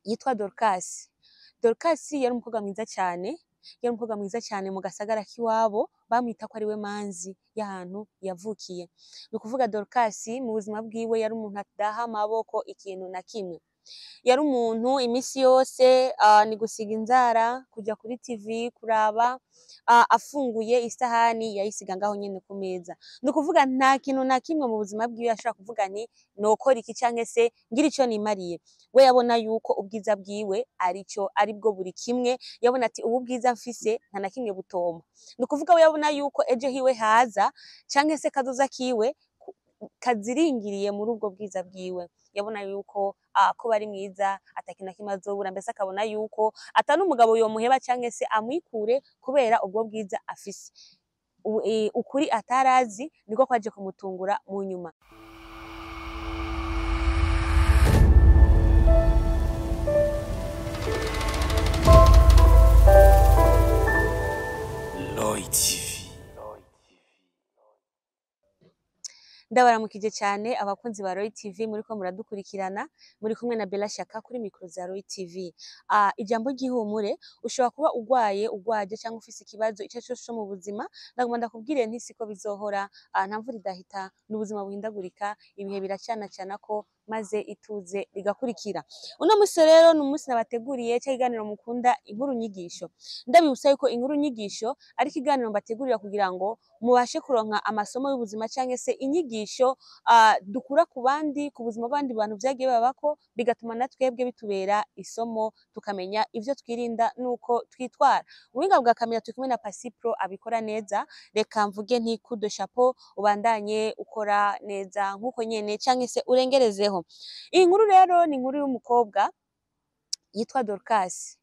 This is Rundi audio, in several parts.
Yitwa Dorcas. Dorcas yari umukobwa mwiza cyane, yari umukobwa mwiza cyane mu gasagara k'iwabo, bamwita ko ari we manzi y'ahantu yavukiye. Ni ukuvuga Dorcas mu buzima bwiwe yari umuntu adaha amaboko ikintu na kimwe. Yari umuntu iminsi yose ni gusiga inzara, kuja kuri TV kuraba, afunguye isahani yayisiga ngaho nyene ku meza. Ni ukuvuga nta kintu na kimwe mu buzima bwiwe ashobora kuvuga nti nokora iki canke se ngira ico nimariye. We yabona yuko ubwiza bwiwe arico aribwo buri kimwe, yabona ati ubu bwiza mfise nta na kimwe butoma. Ni ukuvuga we yabona yuko ejo hiwe haza canke se kazoza kiwe kaziringiriye muri ubwo bwiza bwiwe. Yabona yuko ko bari mwiza atakintu na kimwe azobura, mbese akabona yuko atari umugabo yomuheba canke se amwikure kubera ubwo bwiza afise. Ukuri atarazi niko kwaje kumutungura mu nyuma. Lloyd TV. Ndabaramukije cyane abakunzi ba Roy TV muriko muradukurikirana, muri kumwe na Bella Shaka kuri micro za Roy TV. Ijambo ry'ihumure, ushobora kuba ugwaye, ugwaje cyangwa ufise ikibazo icyo cyose mu buzima, ndagomba ndakubwire nti siko bizohora, nta mvura idahita, n'ubuzima buhindagurika, ibihe biracanacana ko maze ituze rigakurikira. Uno musi rero ni umunsi nabateguriye cya kiganiro mukunda, inkuru nyigisho. Ndabibutsa yuko inkuru nyigisho ari ikiganiro mbategurira kugira ngo mubashe kuronka amasomo y'ubuzima cyangwa se inyigisho dukura ku bandi, ku buzima bw'abandi bantu vyagiye babako, bigatuma na twebwe bitubera isomo, tukamenya ivyo twirinda nuko twitwara. Ubuhinga bwa kamera turi kumwe na Pasipro abikora neza. Reka mvuge nti coup de chapeau, ubandanye ukora neza nkuko nyene canke se urengerezeho. Iyi nkuru rero ni inkuru y'umukobwa yitwa Dorcas.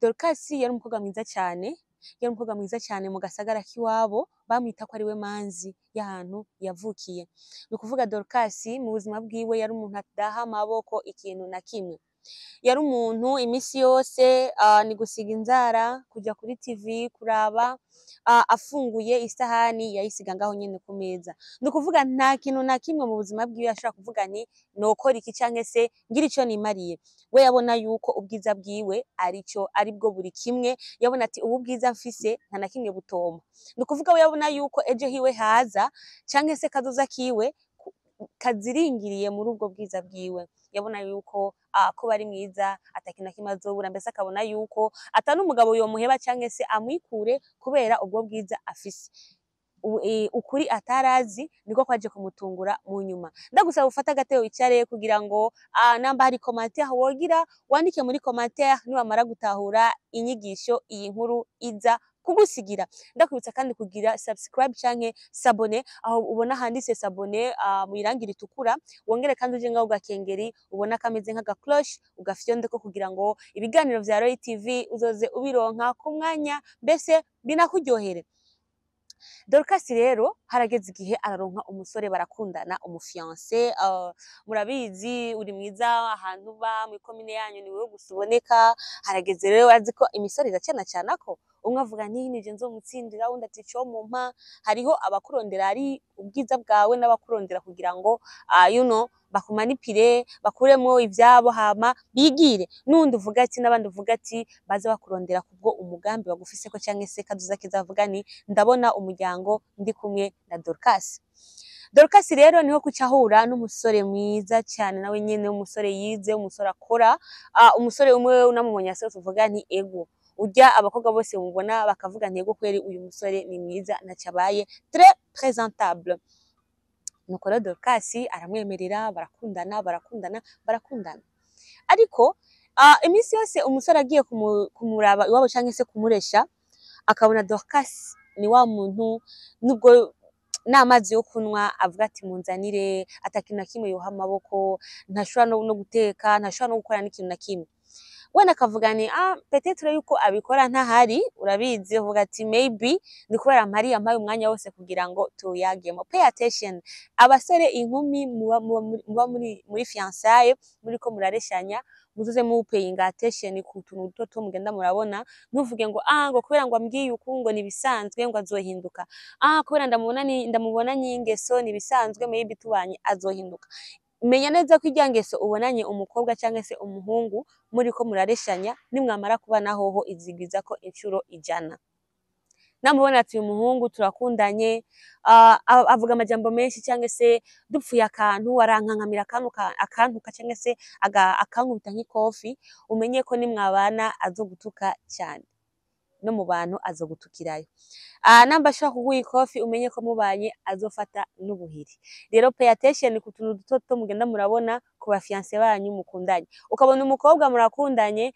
Dorcas yari umukobwa mwiza cyane, yari umukobwa mwiza cyane mu gasagara k'iwabo, bamwita ko ari we manzi y'ahantu yavukiye. Ni ukuvuga Dorcas mu buzima bwiwe yari umuntu adaha amaboko ikintu na kimwe. Yari umuntu iminsi yose ni gusiga inzara, kuja kuri TV kuraba, afunguye isahani yayisiga ngaho nyene ku meza. Ni ukuvuga nta kintu na kimwe mu buzima bwiwe ashobora kuvuga nti nokora iki canke se ngira ico nimariye. We yabona yuko ubwiza bwiwe arico aribwo buri kimwe, yabona ati ubu bwiza mfise nta na kimwe butoma. Ni ukuvuga we yabona yuko ejo hiwe haza canke se kazoza kiwe kaziringiriye muri ubwo bwiza bwiwe. Yabona yuko ko bari mwiza atakintu na kimwe azobura, mbese akabona yuko atari umugabo yomuheba canke se amwikure kubera ubwo bwiza afise. Ukuri atarazi niko kwaje kumutungura mu nyuma. Ndagusaba ufate agatebe wicare kugira ngo namba hari commentaire wogira wandike muri commentaire niwamara gutahura inyigisho iyi nkuru iza kugusigira. Ndakwibutsa kandi kugira subscribe canke s'abonner aho ubona handitse s'abonner mu irangi ritukura, wongere kandi uje ngaho gakengeri ubona kameze nk'aga cloche ugafyondeko kugira ngo ibiganiro vya Roy TV uzoze ubironka ku mwanya, mbese binakuryohere. Dorcas rero harageze igihe araronka umusore barakundana, umufiancé. Murabizi uri mwiza ahantu uba mu ikomine yanyu ni wewe gusa uboneka. Harageze rero azi ko imisore iracanacana ko umwe avuga nti nije nzomutsindira, undi ati co mumpa. Hariho abakurondera ari ubwiza bwawe n'abakurondera kugira ngo bakumanipire bakuremo ivyabo hama bigire. N'undi uvuga ati n'abandi uvuga ati baze bakurondera kubwo umugambi bagufiseko canke se kazoza kizavuga ni ndabona umuryango ndi kumwe na Dorcas. Dorcas rero niho kucahura n'umusore mwiza cyane, nawe nyene umusore yize, umusore akora, umusore umwe unamubonye ase tuvuga nti ego urya abakobwa bose mubona bakavuga nti ego kweri uyu musore ni mwiza ntacabaye, très présentable. Nuko rero Dorcas aramwemerera, barakundana, barakundana, barakundana. Ariko iminsi yose umusore agiye kumuraba iwabo canke se kumuresha, akabona Dorcas ni wa muntu nubwo n'amazi yo kunywa avuga ati munzanire, atakintu na kimwe yoha amaboko, ntashobora no guteka, ntashobora no gukora n'ikintu na kimwe. Wenda akavuga ni peut-être yuko abikora ntahari, urabizi uvuga ati maybe ni kubera mpari yampaye umwanya wose kugira ngo tuyagemo. Pay attention, abasore inkumi muba muri fiançailles muriko murareshanya, muzoze mu paying attention ku tuntu duto duto mugenda murabona. Ntuvuge ngo ngo kubera ngo ambwiye uku ngo nibisanzwe ngo azohinduka, kubera ndamubona ni ndamubona nyingeso nibisanzwe maybe tubanye azohinduka. Menya neza ko irya ngeso ubonanye umukobwa cyangwa se umuhungu muriko murareshanya, nimwamara kubana hoho izigwizako incuro 100. Namubona ati uyu muhungu turakundanye, avuga amajambo menshi cyangwa se dupfuye akantu arankankamira, akantuka cyangwa se akankubita nk'ikofi, umenye ko nimwabana azogutuka cyane, no mu bantu azogutukirayo. Namba ashobora kuguha ikofi, umenye ko mubanye azofata n'ubuhiri. Rero pay attention ku tuntu duto duto mugenda murabona ku ba fiancé banyu mukundanye. Ukabona umukobwa murakundanye,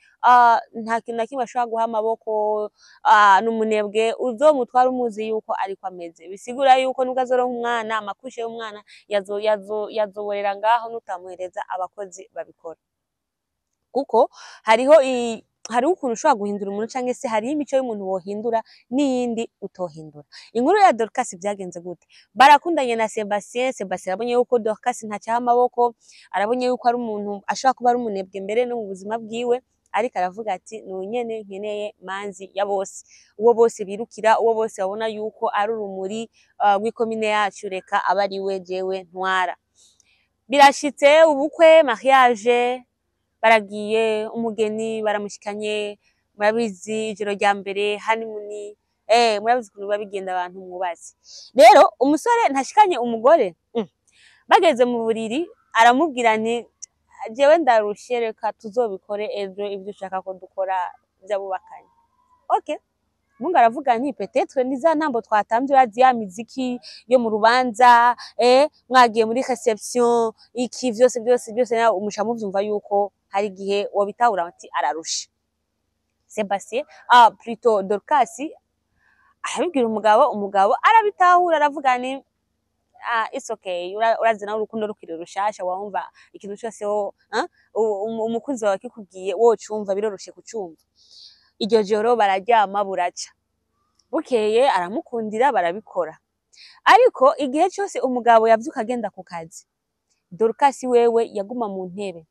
nta kintu na kimwe ashobora guha amaboko, n'umunebwe, uzomutwara umuzi yuko ariko ameze. Bisigura yuko nubwo azoronka umwana, ama couches y'umwana yazoborera ngaho nutamuhereza abakozi babikora. Kuko hariho ukuntu ushobora guhindura umuntu, canke se hariho imico y'umuntu wohindura n'iyindi utohindura. Inkuru ya Dorcas byagenze gute? Barakundanye na Sebastien. Sebastien arabonye yuko Dorcas ntacaha amaboko, arabonye yuko ari umuntu ashobora kuba ari umunebwe mbere no mu buzima bwiwe, ariko aravuga ati nunyene nkeneye manzi ya bose, uwo bose birukira, uwo bose babona yuko ari urumuri rw'ikomine yacu, reka abe ari we jewe ntwara. Birashitse ubukwe, mariage, baragiye, umugeni baramushikanye, murabizi ijoro rya mbere, honeymoon, murabizi ukuntu biba bigenda abantu mwubatse. Rero umusore ntashikanye umugore, Bageze mu buriri aramubwira nti jewe ndarushe, reka tuzobikore ejo ibyo ushaka ko dukora by'abubakanye. Okay. Mungu aravuga nti peut-être ni za ntambo twatamvye, urazi ya miziki yo mu rubanza, mwagiye muri réception, iki vyose byose byose, nawe umusha muvyumva yuko hari igihe wobitahura ati ararushe. Sebastien, plutôt Dorcas, arabibwira umugabo, umugabo arabitahura, aravuga ni it's okay, urazi nawe urukundo rukiri rushasha, wumva ikintu cyose wo umukunzi wawe akikubwiye wocumva, biroroshe kucumva. Iryo joro bararyama, buraca, bukeye aramukundira barabikora. Ariko igihe cyose umugabo yavyuka agenda ku kazi, Dorcas wewe yaguma mu ntebe,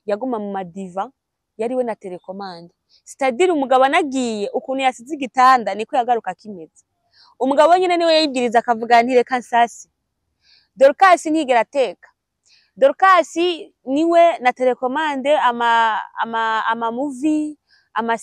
yaguma mu madiva, yari we na télécommande, c'est-à-dire umugabo anagiye, ukuntu yasize igitanda niko yagaruka kimeze. Umugabo nyine niwe yibwiriza akavuga nti reka nsase. Dorcas ntiyigera ateka. Dorcas niwe na télécommande, ama movie, ama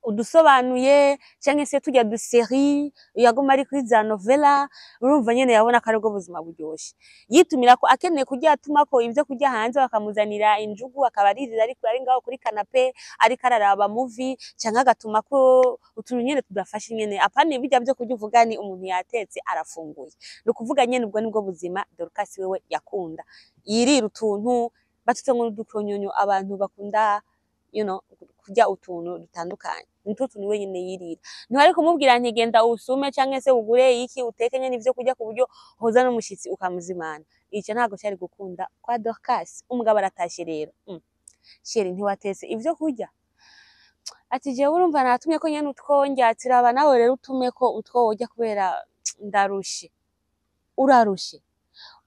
udusobanuye canke se turya du série, yaguma ari kuri za novela. Urumva nyene yabona ko aribwo buzima buryoshe. Yitumira ko akeneye kurya, atumako ivyo kurya hanze, bakamuzanira injugu, akaba aririra ariko ari ngaho kuri canapé ariko araraba movie, canke agatuma ko utuntu nyene tudafashe nyene, apana birya vyo kurya uvuga ni umuntu yatetse arafunguye. Ni ukuvuga nyene ubwo nibwo buzima Dorcas wewe yakunda, yirira utuntu batutse ngo n'udukonyonyo, abantu bakunda kurya utuntu dutandukanye, nitwo tuntu wenyene yirira. Ntiwari kumubwira nti genda usume canke se ugure iki uteke nyene ivyo kurya ku buryo hoza n'umushitsi ukamuzimana. Ico ntabwo cari gukunda kwa Dorcas. Umugabo aratashe rero, Chéri, ntiwatetse ivyo kurya? Ati jewe urumva natumye ko nyene utwo ndya. Ati raba nawe rero utume ko utwo worya kubera ndarushe. Urarushe?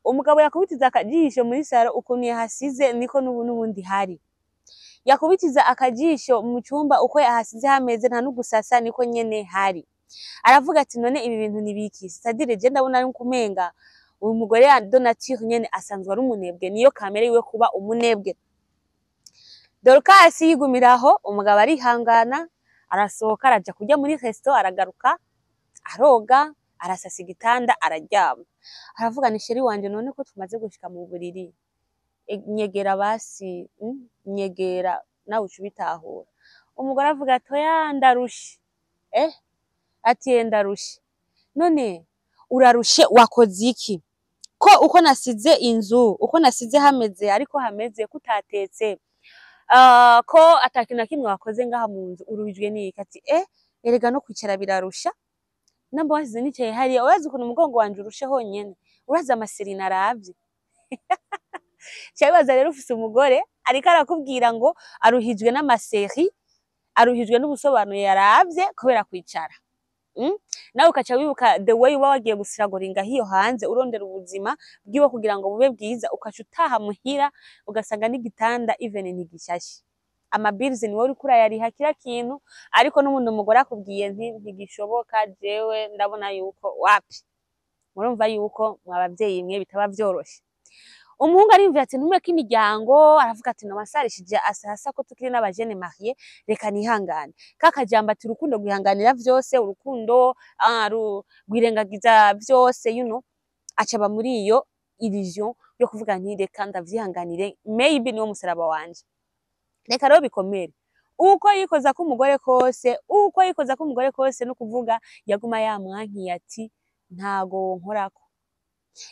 Umugabo yakubitiza akajisho muri salon, ukuntu yahasize niko n'ubu n'ubundi hari. Yakubitiza akajisho mu cyumba, uko yahasize hameze, nta n'ugusasa, niko nyene hari. Aravuga ati none ibi bintu ni biki? C'est-à-dire je ndabona ari kumenga uyu mugore ya de nature nyene asanzwe ari umunebwe, niyo kamere yiwe kuba umunebwe. Dorcas yigumiraho, umugabo arihangana, arasohoka araja kurya muri resto, aragaruka aroga, arasasa igitanda, araryama. Aravuga ni chéri wanje, none ko tumaze gushika mu buriri, nyegera basi, nyegera nawe uca ubitahura. Umugore avuga ati oya, ndarushe. Ati "Eh, ndarushe." None urarushe wakoze iki, ko uko nasize inzu, uko nasize hameze ariko hameze, kutatetse, ko atakintu na kimwe wakoze ngaha mu nzu, uruhijwe n'iki? Ati erega no kwicara birarusha, namba wasize nicaye hariya, urazi ukuntu umugongo wanje urushe honyene, urazi ama séries naravye. Ca wibaza rero ufise umugore ariko arakubwira ngo aruhijwe n'ama séries, aruhijwe n'ubusobanuro yaravye kubera kwicara. Nawe ukaca wibuka the way uba wagiye gusiragoringa hiyo hanze urondera ubuzima bwiwe kugira ngo bube bwiza, ukaca utaha muhira ugasanga n'igitanda even ntigishashe, ama bills ni wowe uriko urayariha, kira kintu, ariko n'ubundi umugore akubwiye nti ntigishoboka, jewe ndabona yuko wapi. Murumva yuko mwa bavyeyi mwe bitaba vyoroshe. Umuhungu ariyumvira ati ntumeko imiryango, aravuga ati noba nsarishije asasa ko tukiri n'abajeunes mariés, reka nihangane. Ka kajambo ati urukundo rwihanganira vyose, urukundo rwirengagiza vyose. Aca aba muri iyo illusion yo kuvuga nti reka ndavyihanganire, maybe niwo musaraba wanje. Reka rero bikomere. Uko yikoza k'umugore kose, uko yikoza k'umugore kose, no kuvuga yaguma yamwankiye ati ntago wonkorako.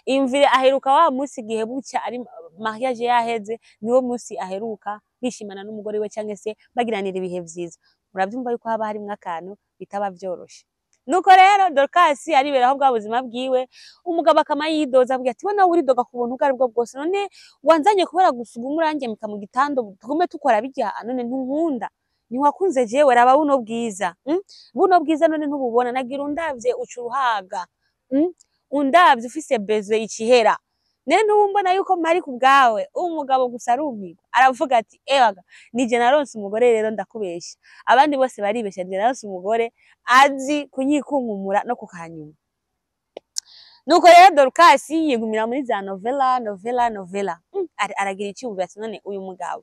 Iyumvire, aheruka wa musi igihe buca ari mariage yaheze, niwo musi aheruka bishimana n'umugore we canke se bagiranira ibihe vyiza. Muravyumva yuko haba harimwo akantu bitaba vyoroshe. Nuko rero Dorcas ariberaho bwa buzima bwiwe, umugabo akama yidoza avuga ati we nawe uridoga ku buntu ubwo aribwo bwose, none wanzanye kubera gusa ugume urangemika mu gitanda, tugume tukora birya, none ntunkunda, ntiwakunze jewe, raba buno bwiza, Buno bwiza none ntububona, nagira undavye uca uruhaga, Undavye ufise besoin icihera, none ntubumbona yuko mpari ku bwawe? Umugabo gusa arumirwa, aravuga ati ewaga nije naronse umugore rero, ndakubesha, abandi bose baribesha, nije naronse umugore azi kunyikunkumura no kukanyuma. Nuko rero Dorcas yigumira muri za novela novela novela. Aragira icyumviro ati none uyu mugabo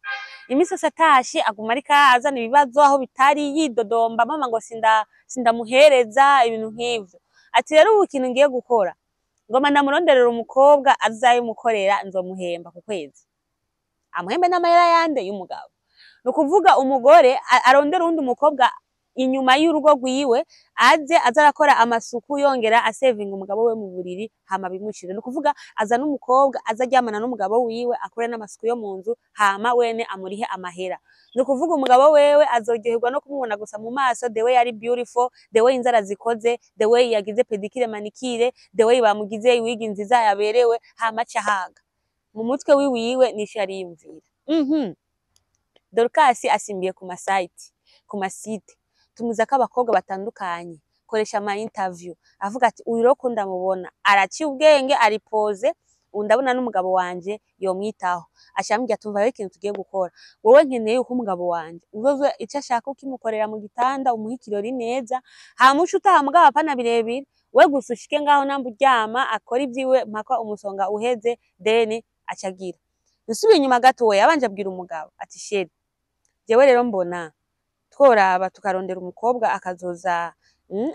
iminsi yose atashe aguma ariko azana ibibazo aho bitari, yidodomba mama ngo sindamuhereza ibintu nk'ivyo. Ati rero ubu ikintu ngiye gukora, ngoma ndamuronderera umukobwa azayimukorera, nzomuhemba ku kwezi, amuhembe n'amahera yande y'umugabo. Ni ukuvuga umugore arondera uwundi mukobwa inyuma y'urugo rwiwe, aze aza arakora amasuku yongera asevinga umugabo we mu buriri, hama bimushire. Ni ukuvuga aza n'umukobwa aza aryamana n'umugabo wiwe, akore n'amasuku yo mu nzu, hama wene amurihe amahera. Ni ukuvuga umugabo wewe azoryoherwa no kumubona gusa mu maso, the way ari beautiful, the way inzara zikoze, the way yagize pédicure, manicure, the way bamugize iwigi nziza yaberewe, hama aca ahaga mu mutwe wiwiwe nico yariyumvira. Dorcas asimbiye ku masite, ku masite tumuzako abakobwa batandukanye, koresha ama interview, avuga ati uyu rero ko ndamubona araciye ubwenge, ari posé, ubu ndabona n'umugabo wanje yomwitaho. Aca ambwira ati umva rero ikintu tugiye gukora, wowe nkeneye yuko umugabo wanje uzoza ico ashaka ukimukorera mu gitanda, umuhe ikirori neza, hama uce utaha, mugabo apana birebire, we gusa ushike ngaho namba uryama akora ivyiwe mpaka umusonga uheze, then acagira. Nsubiye inyuma gatoya, yabanje abwira umugabo ati chéri, jewe rero mbona tworaba tukarondera umukobwa akazoza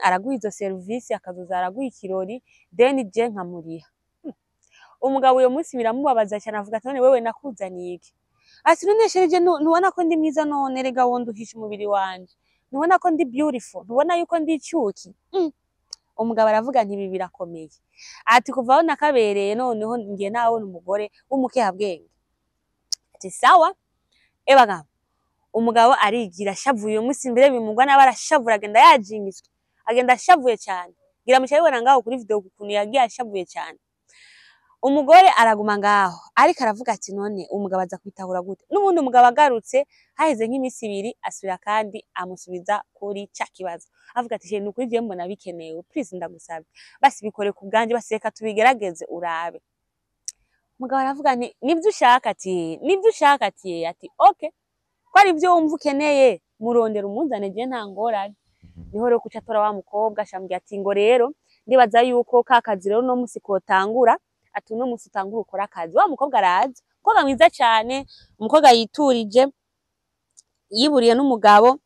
araguha izo serivisi, akazoza araguha ikirori, then je nkamuriha. Umugabo uyo munsi biramubabaza cyane, avuga ati none wewe nakuzaniye iki? Ati none chéri, je ntubona ko ndi mwiza? None rega wonduhisha umubiri wanje, ntubona ko ndi beautiful? Ntubona yuko ndi icyuki? Umugabo aravuga nti ibi birakomeye, ati kuva aho nakabereye noneho ngiye nabona umugore w'umukehabwenge. Ati sawa. Ebaga umugabo arigira ashavuye uyu munsi, mbere bimugwa nabi, arashavura, agenda yajingizwe, agenda ashavuye cyane, ngira muca bibona ngaho kuri video ukuntu yagiye ashavuye cyane. Umugore araguma ngaho ariko aravuga ati none umugabo aza kwitahura gute? N'ubundi umugabo agarutse haheze nk'iminsi 2, asubira kandi amusubiza kuri ca kibazo, avuga ati ni ukuri jewe mbona bikenewe, please ndagusabye, basi bikore ku bwanje, basi reka tubigerageze urabe. Umugabo aravuga nti nibyo ushaka? Ati nibyo ushaka? Ati okay, ko ari ibyo wumva ukeneye, murondera umunzane, je nta ngorane. Niho rero kuca atora wa mukobwa, ashambwira ati ngo rero ndibaza yuko ka kazi rero uno musi kotangura, ati uno musi utangura ukora akazi. Wa mukobwa araza, umukobwa mwiza cyane, umukobwa yiturije, yiburiye n'umugabo.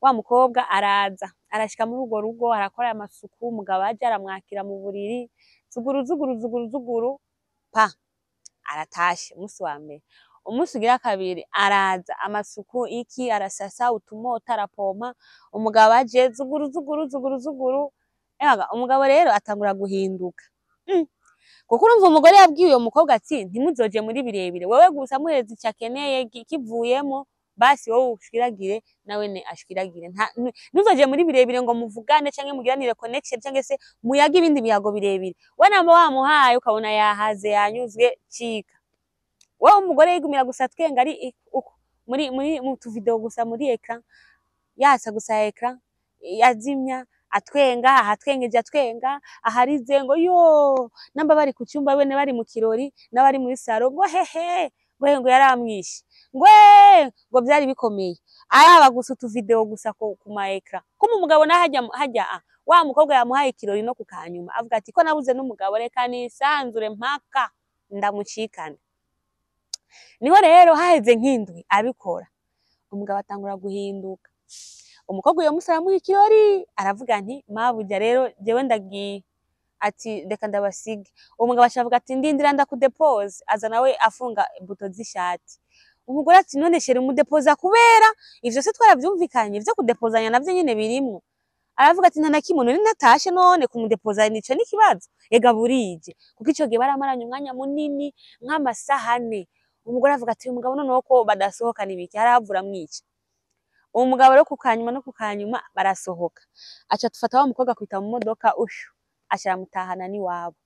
Wa mukobwa araza, arashika muri urwo rugo, arakora amasuku, umugabo aje aramwakira mu buriri, zuguru zuguru zuguru zuguru, pa aratashe. Umunsi wa mbere, umunsi ugira kabiri araza, amasuku iki, arasasa utumota, arapompa, umugabo aje zuguru zuguru zuguru zuguru. Ewaga umugabo rero atangura guhinduka. Kuko urumva umugore yabwiye uyo mukobwa ati ntimuzoje muri birebire, wewe gusa muhereza icyo akeneye kivuyemo, basi wowe ushwiragire nawe ne ashwiragire, ntuzoje muri birebire ngo muvugane canke mugiranire connection canke se muyage ibindi biyago birebire. We namba wamuhaye ukabona yahaze yanyuzwe, cika. Wowe umugore yigumira gusa twenga ari uko muri mu tuvideo gusa muri écran, yasa gusa écran yazimya, atwenga ahatwengeje, atwenga aharize, ngo yo namba bari ku cyumba bene bari mu kirori n'abari muri salon, ngo hehe, ngo he, ngo yaramwishe, ngo eh, ngo byari bikomeye, araba gusa utuvideo gusa ku ma écran. Kuma umugabo nawe hajya hajya wa mukobwa yamuhaye ikirori no kukanyuma avuga ati ko nabuze n'umugabo, reka nisanzure mpaka. Ndamucikane. Niho rero haheze nk'indwi abikora, umugabo atangura guhinduka. Umukobwa uyo musi aramuha ikirori, aravuga nti: "Mabuja, rero jewe ndagiye." Ati: "Reka ndabasige." Uwo mugabo aca avuga ati: "Ndindira ndakudepoze." Aza nawe afunga buto z'ishati. Umugore ati: "None chéri, umudepoza kubera ivyo se twaravyumvikanye? Ivyo kudepozanya navyo nyene birimwo." Aravuga ati: "Nta na kimwe, none natashe, none kumudepoza nico n'ikibazo? Ega burije." Kuko ico gihe baramaranye umwanya munini nk'amasaha 4. Umugore avuga ati: "Uyu mugabo noneho ko badasohoka n'ibiki, arahavura amwica." Uwo mugabo rero kukanyuma no kukanyuma barasohoka, aca tufata wa mukobwa akwita mu modoka ushu, aca aramutahana n'iwabo.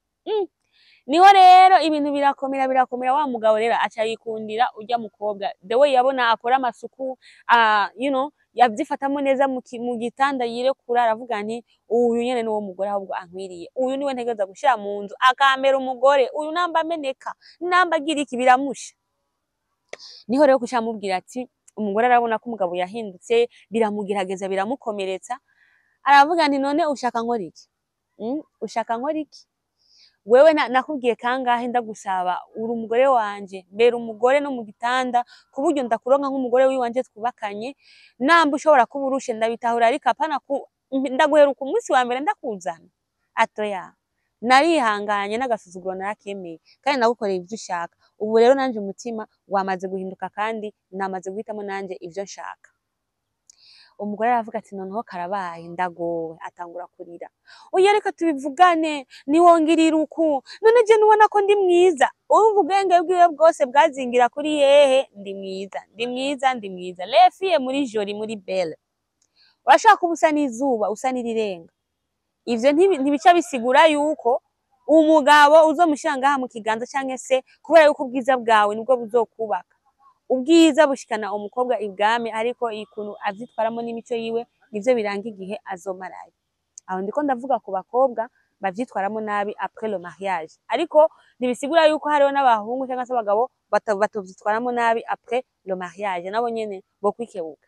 Niho rero ibintu birakomera, birakomera. Wa mugabo rero aca yikundira urya mukobwa, the way yabona akora amasuku, yavyifatamwo neza mu gitanda, yirekura. Aravuga nti: "Uyu nyene niwo mugore ahubwo ankwiriye, uyu niwe ntegerezwa gushira mu nzu akambera umugore, uyu namba ameneka, namba agira iki, biramusha." Niho rero kuca amubwira ati, umugore arabona ko umugabo yahindutse, biramugerageza, biramukomeretsa. Aravuga nti: "None ushaka nkora iki? Ushaka nkora iki? Wewe nakubwiye kangahe ndagusaba, uri umugore wanje, mbera umugore no mu gitanda, ku buryo ndakuronka nk'umugore wiwanje twubakanye. Namba ushobora kuba urushe, ndabitahura, ariko apana ku ndaguheruka umunsi wa mbere ndakuzana atoya. Narihanganye, n'agasuzuguro narakemeye, kandi nagukoreye ivyo ushaka. Ubu rero nanje umutima wamaze guhinduka, kandi namaze guhitamo nanje ivyo nshaka." Umugore aravuga ati: "Noneho karabaye, ndagowe." Atangura kurira: "Oya, reka tubivugane, niwongirira uku. None je ntubona ko ndi mwiza?" Urumva ubwenge bwiwe bwose bwazingira kuri hehe? Ndi mwiza, ndi mwiza, ndi mwiza. Les filles muri jolie, muri belle, urashobora kuba usa n'izuba, usa n'irirenga. Ivyo ntibica bisigura yuko umugabo uzomushira ngaha mu kiganza, canke se kubera yuko ubwiza bwawe nibwo buzokubaka. Ubwiza bushikana umukobwa ibwami, ariko ikuntu avyitwaramo n'imico yiwe nivyo biranga igihe azomarayo. Aho ndiko ndavuga ku bakobwa bavyitwaramo nabi après le mariage, ariko ntibisigura yuko hariho n'abahungu cyangwa se abagabo batovyitwaramo nabi après le mariage, nabo nyene bokwikebuka.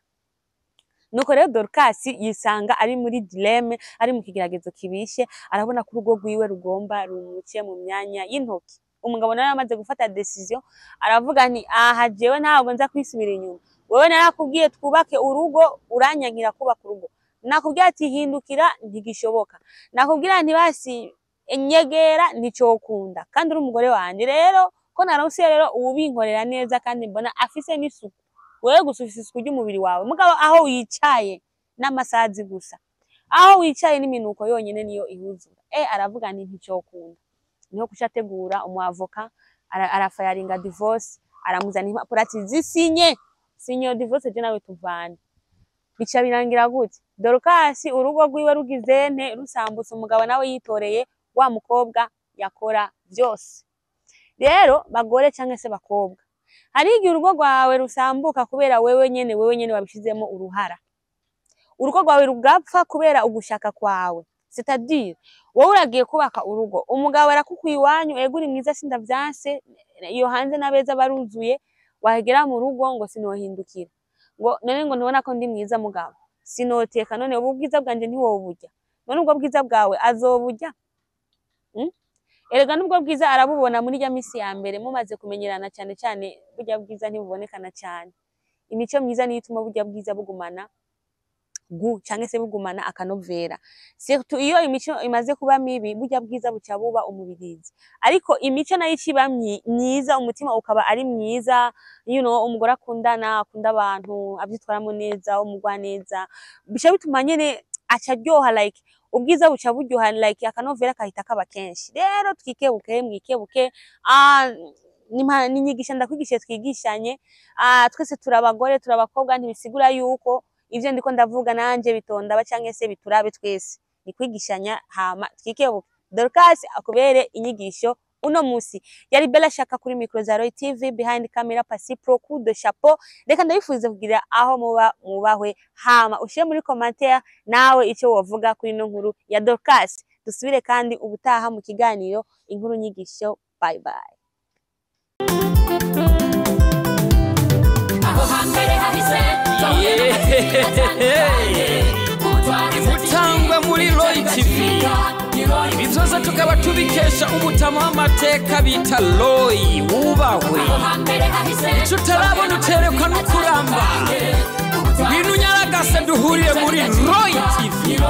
Nuko rero Dorcas yisanga ari muri dilemme, ari mu kigeragezo kibishe. Arabona ko urugo rwiwe rugomba rumuce mu myanya y'intoki. Umugabo nawe amaze gufata décision, aravuga nti: "Aha jewe ntabwo nza kwisubira inyuma. Wewe narakubwiye twubake urugo, uranyankira kubaka urugo. Nakubwira ati hindukira, ntigishoboka. Nakubwira nti basi nyegera, nticokunda, kandi uri umugore wanje. Rero ko naronse rero uwubinkorera neza, kandi mbona afise n'isuku, wewe gusa ufise isuku ry'umubiri wawe, mugabo aho wicaye n'amasazi gusa, aho wicaye n'iminuko yonyene niyo ihuzura." Aravuga nti: "Nticokunda." Niho kuca ategura umu avocat, arafayaringa divorce, aramuzana impapuro ati: "Zisinye, sinye iyo divorce, je nawe tuvane." Bica birangira gute? Dorcas urugo rwiwe rugize nte? Rusambutse. Umugabo nawe yitoreye wa mukobwa yakora vyose. Rero bagore canke se bakobwa, hari igihe urugo rwawe rusambuka kubera wewe nyene, wewe nyene wabishizemo uruhara. Urugo rwawe rugapfa kubera ugushaka kwawe, c'est-à-dire wowe uragiye kubaka urugo, umugabo arakukuye iwanyu. Ego, uri mwiza, sindavyanse, iyo hanze n'abeza baruzuye. Wagera mu rugo ngo: "Sinohindukira." Ngo: "None ngo ntubona ko ndi mwiza mugabo sinoteka? None ubu bwiza bwanje ntiwoburya? None ubwo bwiza bwawe azoburya?" Erega nubwo bwiza arabubona muri rya misi ya mbere mumaze kumenyerana cyane cyane, burya bwiza ntibubonekana cyane. Imico myiza niyo ituma burya bwiza bugumana gu canke se bugumana akanovera. Surtout iyo imico imaze kuba mibi, burya bwiza buca buba umubirizi. Ariko imico nayo iciba myiza, umutima ukaba ari mwiza, umugore akundana, akunda abantu, avyitwaramo neza, umugwa neza, bica bituma nyene aca aryoha, like ubwiza buca buryoha, like akanovera kahita kaba kenshi. Rero twikebuke, mwikebuke. Ninyigisha ndakwigishe, twigishanye. Twese turi abagore, turi abakobwa. Ntibisigura yuko ivyo ndiko ndavuga nanje bitondaba canke se biturabe twese. Ni kwigishanya, hama twikebuke. Dorcas akubere inyigisho uno musi. Yari Bella Shaka kuri micro za Roy TV, behind camera Pasi Pro, coup de chapeau. Reka ndabifurize kugira aho muba mubahwe, hama ushire muri commentaire nawe ico wovuga kuri ino nkuru ya Dorcas. Dusubire kandi ubutaha mu kiganiro inkuru nyigisho. Bye bye. Aho hambere hahise twahuye n'amateka atandukanye. Mutangwa muri Roy TV. Ni Roy. Ibi byose tukaba tubikesha umutama w'amateka bita Roy wubahwe. Icyo utarabona uterekwa no kuramba. Ngwino unyaragase duhurire muri Roy TV.